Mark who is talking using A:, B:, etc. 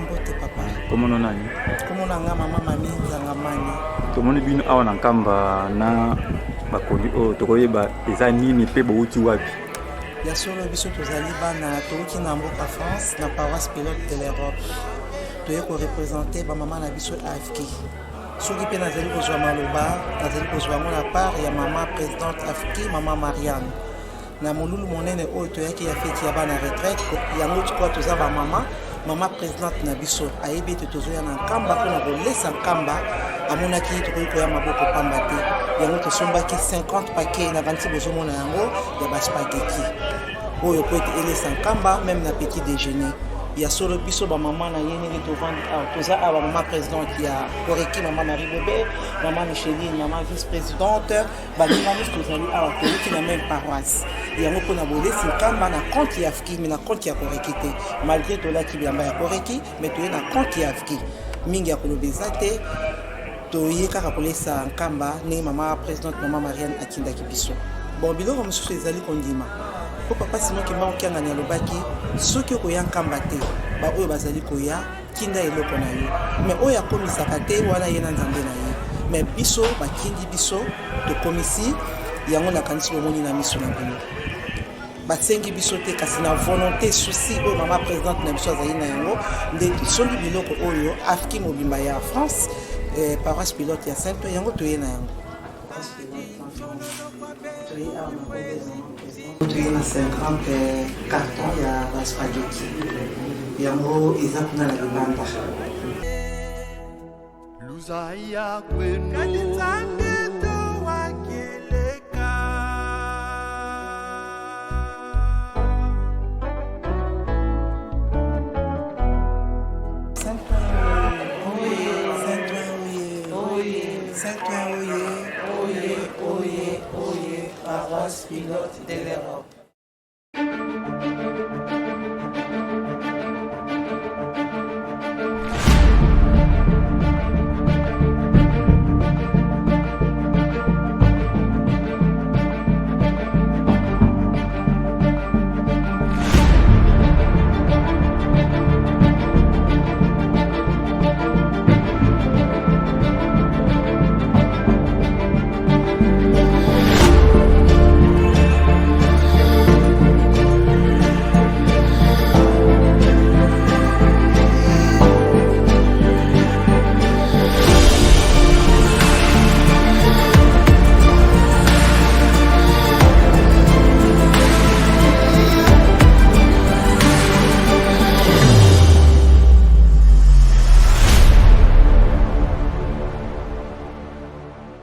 A: Mbote papa.
B: Komono nani?
A: Komona nga mama Mami Nzangamani.
B: Tomoni bino awa na Nkamba na bakoli oyo, tokoyeba eza nini mpe bowuti wapi?
A: Ya solo, biso tozali bana, touti na mboka France, na paroisse Pilote de l'Europe. Toye koreprésenter bamama na biso AFK. Soki mpe nazali kozwa maloba, nazali kozwa yango na part ya mama présidente AFK, mama Marianne, na molulu monene oyo toyaki ya feti ya bana retraite. Yango tikwa toza bamama. Mama présidente na biso ayebi ete tozoya na Nkamba mpona kolesa Nkamba. Amonaki tokoki koya maboko pamba te. Yango tosombaki 50 paquet na 26, bozomona yango, ya baspaghetti oyo po ete elesa Nkamba même na petit déjeuner. Ya solo, biso bamama na ye, ndenge tovandi awa, toza awa mama présidente ya Koreki, mama Marie Bobe, mama Micheline, mama vice présidente, baninga nyonso tozali awa, toyuti na même paroisse. Yango mpona bolesi Nkamba na compte ya AFKI, mais na compte ya Koreki te. Malgré tolaki bilamba ya Koreki, mais toye na compte ya AFKI. Mingi ya koloba eza te, toye kaka kolesa Nkamba ndenge mama présidente, mama Marianne, atindaki biso. Bon, biloko mosusu ezali kondima mpo papa Simon Kimbangu Kiangani alobaki: soki okoya Nkamba te, baoyo bazali koya, tinda eloko na yo. Mais oyo akomisaka te wana, ye na Nzambe na ye. Mais biso batindi biso, tokomisi yango. Nakanisi bomoni na miso na bino. Basengi biso te, kasi na volonté, souci oyo mama présidente na biso azali na yango, nde tosombi biloko oyo. AFKI mobimba ya France, paroisse Pilote ya Saint, yango toye na yango. Toye awa na kombo ya mama présidente, toye na 50 carton ya baspaghetti. Yango eza kuna na libanda.
C: Luzaya kwenu.
D: Kadi Nzambe towakeleka.
A: Oye, Saint-Ouen, oye, oye, oye, oye, paroisse Pilote de l'Europe.